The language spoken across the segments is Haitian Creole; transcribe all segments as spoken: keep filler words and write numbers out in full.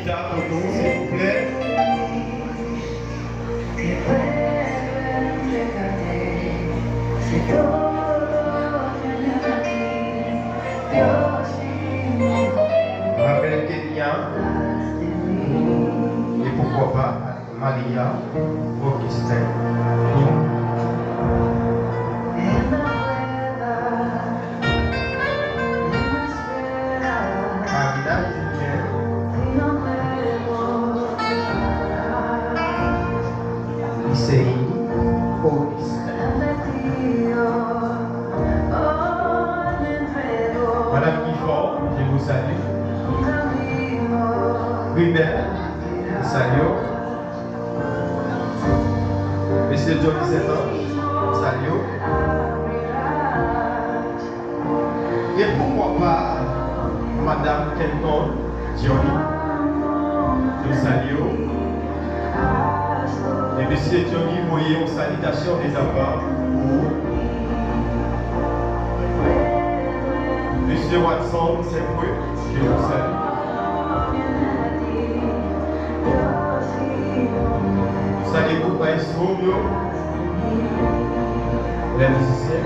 Pou nou, silvouplè. Rapèl Kenya, e poukwa pa Malia Augustin. Marina Julien. Lycéine Augustin. Madame Guifort, je vous salue. Rubel, je salue. Mesye Johnny Saint-Ange, je salue. E poukwa pa Madame Kenton Johnny, je salue. E Mesye Johnny voye yon salitasyon de ta pa pou ou. Mesye Watson Saint-Preux, je vous salue. Salye gwoup Maestro yo, les musiciens.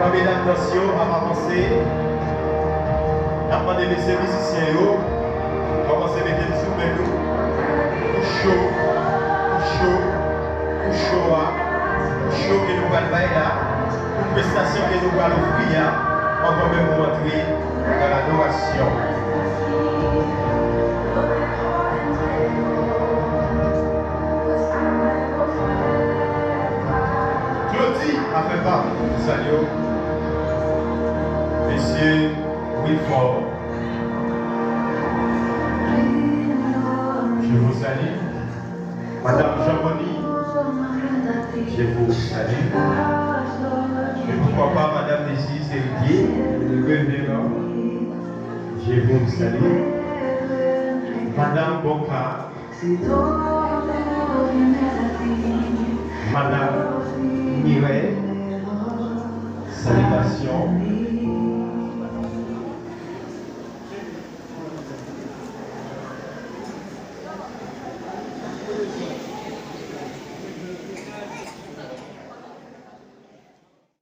Pandan medam dans yo ap avanse, n ap mande mesye mizisyen yo kòmanse mete l sou men nou pou cho, pou cho, pou cho a, pou cho ke nou pral bay la, pou prestasyon ke nou pral ofri a, anvan menm nou antre dans l'adoration. Claudy a fè pa, je salue. Mesye Wilford, je vous salue. Madame Jean-Bonny, je vous salue. Et pourquoi pas Madame Désirée Héritier, je vous salue. Madame Bonka, Madame Mireille, salutations.